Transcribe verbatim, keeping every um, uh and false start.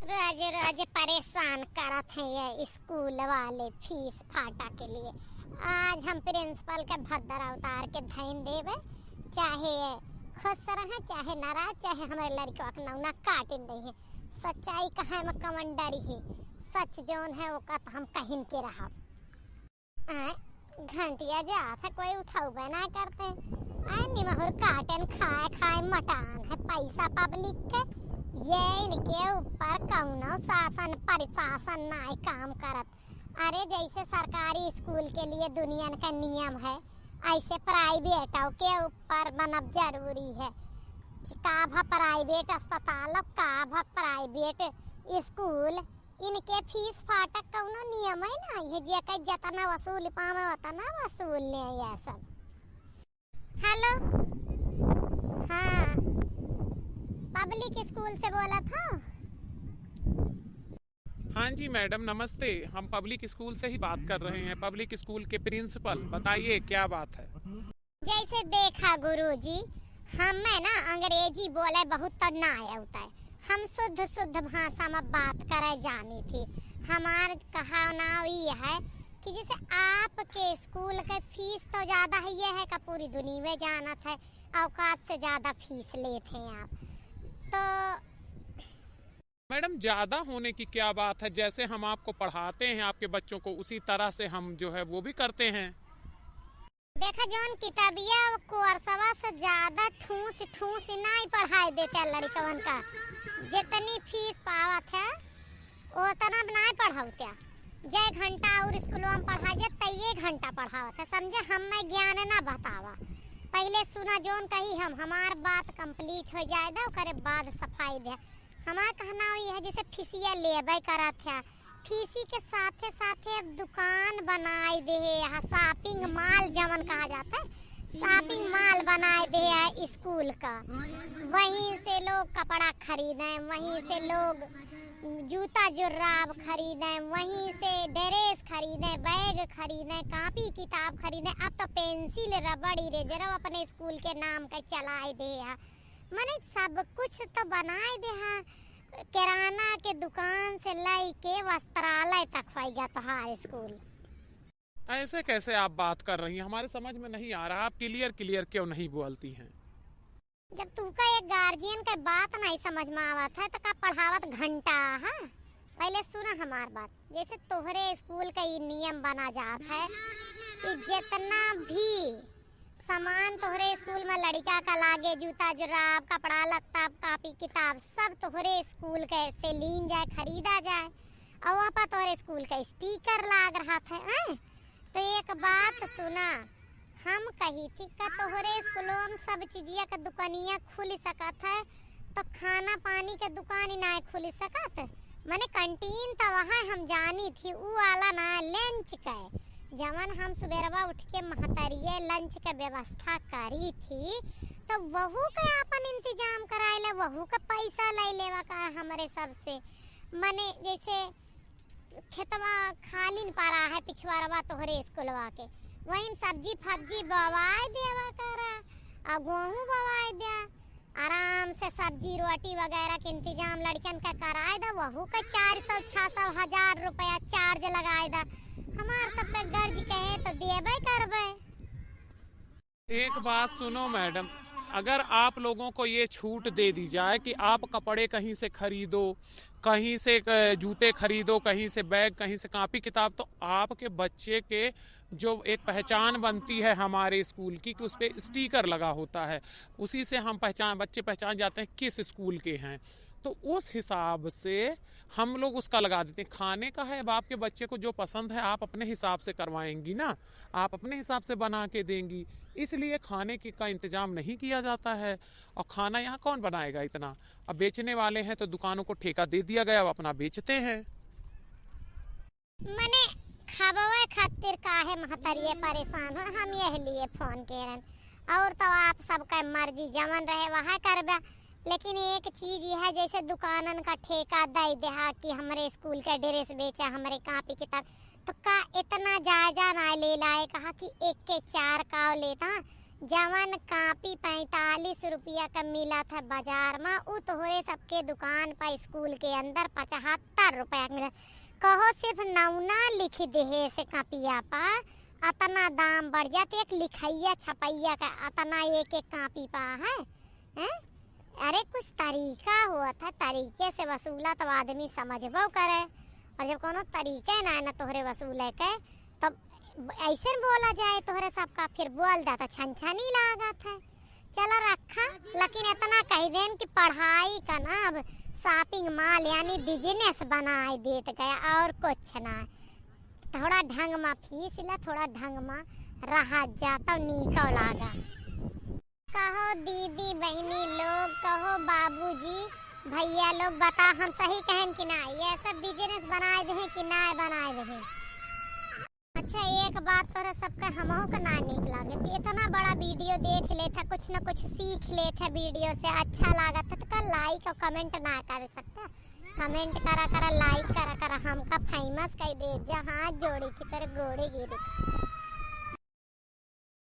रोज रोज परेशान करत हैं ये स्कूल वाले फीस फाटा के लिए। आज हम प्रिंसिपल के भद्दर अवतार के धइन देबे, चाहे ये खुश रहें, चाहे नाराज, चाहे हमरे लड़कवा के नौना काटिन रही है। सच्चाई कहे में कवन डरी है, सच जौन है ओका तो हम कहिन के रहब। आय, घंटिया जात है, कोई उठउबे ना करते। आय, निमहुर काटन खाए खाए मटान है पैसा पब्लिक के। ये इनके ऊपर कौनो शासन प्रशासन नाय काम करत। अरे, जैसे सरकारी स्कूल के लिए दुनियन का नियम है, ऐसे प्राइवेटों के ऊपर बनब जरूरी है। का भा प्राइवेट अस्पताल, का भा प्राइवेट स्कूल, इनके फीस फाटक कौनो नियम है ना, ये जेकर जतना वसूल पावे उतना वसूल ले ये सब। हेलो, हाँ, पब्लिक स्कूल से बोलत हो? हाँ जी मैडम, नमस्ते। हम पब्लिक स्कूल से ही बात कर रहे हैं, पब्लिक स्कूल के प्रिंसिपल। बताइए, क्या बात है? जैसे देखा गुरुजी, हमें ना अंग्रेजी बोले बहुत तो ना आवता है, हम शुद्ध शुद्ध भाषा में बात करे जानी थी। हमार कहना ई है कि जैसे आपके स्कूल के फीस तो ज्यादा है, ये है कि पूरी दुनिया में जानत है, औकात से ज्यादा फीस लेते हैं आप। तो मैडम, ज्यादा होने की क्या बात है? जैसे हम आपको पढ़ाते हैं, आपके बच्चों को, उसी तरह से हम जो है वो भी करते हैं। देखा, जौन किताबिया कोर्सवा से ज्यादा ठूस ठूस नाई पढ़ाई देते लड़कवन का, जितनी फीस पावत है उतना नाई पढ़ावत्या। जय घंटा और स्कूलवा में पढ़ाई जाए, तइये घंटा पढ़ावत है, समझे? हमें ज्ञान ना बतावा, पहले सुना जौन कही हम, हमार बात कंप्लीट हो जाए दा, ओकरे बाद सफाई दे। हमार कहना ई है, जैसे फीसिया लेबे करत है, फीसी के साथे साथे अब दुकान बनाए दे है, यहाँ शॉपिंग मॉल जवन कहा जाता है, शॉपिंग मॉल बनाए दे है स्कूल का। वहीं से लोग कपड़ा खरीदें, वहीं से लोग जूता जुर्राब खरीदें, वहीं से ड्रेस खरीदें, बैग खरीदें, कापी किताब खरीदें। अब तो पेंसिल, रबड़, इरेजर अपने स्कूल के नाम के चलाए दे है। मने सब कुछ तो बनाए दे है, किराना के दुकान से लइके वस्त्रालय तक होइगा तोहार स्कूल। ऐसे कैसे आप बात कर रही हैं? हमारे समझ में नहीं आ रहा, आप क्लियर क्लियर क्यों नहीं बोलती हैं? जब तुहका एक गार्जियन के बात नहीं समझ में आवत है तो का पढ़ावत घंटा है? पहले सुना हमार बात। जैसे तोहरे स्कूल का ई नियम बना जात है कि जितना भी सामान तोहरे स्कूल में लड़िका का लागे, जूता जुराब, कपड़ा लत्ता, कापी किताब, सब तोहरे स्कूल के से लीन जाए, खरीदा जाए। और वहाँ पर तोहरे स्कूल का स्टिकर लाग रहा था, हैं? तो एक बात सुना, हम कही थी का तोहरे स्कूलों में सब चीजिया का दुकानिया खुल सकत है, तो खाना पानी के दुकान ही ना खुल सकत? मने कैंटीन तो वहाँ हम जानी थी, ऊ वाला ना, लंच के, जवन हम सुबेरवा उठ के महतरिये लंच के व्यवस्था करी थी, तो वहू के आपन इंतजाम कराए ला, वहू के पैसा ले लेवा का हमरे सबसे? मने जैसे खेतवा खालिन पड़ा है पिछुआरवा तोहरे स्कूलवा के, वहीं सब्जी फब्जी बोवाए देवा करा, आ गेहूं बोवाए द्या, आराम से सब्जी रोटी वगैरह के इंतजाम लड़कन का कराए दा, वहू का चार सौ, छह सौ, हजार रुपया चार्ज लगाए दा। हमार सब पे गर्ज कहे तो देबे करबे। एक बात सुनो मैडम, अगर आप लोगों को ये छूट दे दी जाए कि आप कपड़े कहीं से खरीदो, कहीं से, अ, जूते खरीदो, कहीं से बैग, कहीं से कापी किताब, तो आपके बच्चे के जो एक पहचान बनती है हमारे स्कूल की कि उस पे स्टिकर लगा होता है, उसी से हम पहचान, बच्चे पहचान जाते हैं किस स्कूल के हैं। तो उस हिसाब से हम लोग उसका लगा देते हैं। खाने का है, अब आपके बच्चे को जो पसंद है आप अपने हिसाब से करवाएंगी ना, आप अपने हिसाब से बना के देंगी, इसलिए खाने के, का इंतजाम नहीं किया जाता है। और खाना यहाँ कौन बनाएगा इतना? अब बेचने वाले हैं तो दुकानों को ठेका दे दिया गया, अब अपना बेचते हैं। मने खबवे खातिर काहे महतरिये परेशान हो, हम यह लिए फोन केरन। और तो आप सबका मर्जी जवन रहे वह करबे, लेकिन एक चीज यह है, जैसे दुकानन का ठेका दे देहा कि हमरे स्कूल के ड्रेस बेचा, हमरे कापी किताब, तो का इतना जायजा ना ले लाए, कहा कि एक के चार काव लेता, जवन कापी पैंतालीस रुपया का मिलत है बाजार मा, उ तोहरे सबके दुकान पर स्कूल के अंदर पचहत्तर रुपया का मिलत। कहो सिर्फ नौना लिख देहे से कापिया पा, अतना दाम बढ़ जात। एक लिखैया छपैया का अतना एक एक कापी पा है, हैं? अरे कुछ तरीका होत है, तरीके से वसूला तो आदमी समझबो करे। और जब कोनो तरीके ना है ना तोहरे वसूले के, तो ऐसे न बोला जाए तोहरे सबका, फिर बोल दा तो छनछनी लागत है। चला रखा, लेकिन इतना कह देन कि पढ़ाई का ना अब shopping mall यानी business बनाए देत गया और कुछ ना। थोड़ा ढंग मा फीस ला, थोड़ा ढंग मा रहा जा तो नीको लागा। कहो दीदी बहनी लोग, कहो बाबूजी भैया लोग, बता हम सही कहन कि ना, ये सब business बनाए दे कि ना बनाए दे? अच्छा, एक बात तोहरा सबके हमहू के ना नीक लागे कि इतना बड़ा video देख लेत है, कुछ न कुछ सीख लेत है video से, अच्छा लागत है तो का like और comment ना कर सकता? Comment करा करा, like करा करा, हमका famous कर दे जा, हाथ जोड़ी थी तेरे गोड़े गिरी।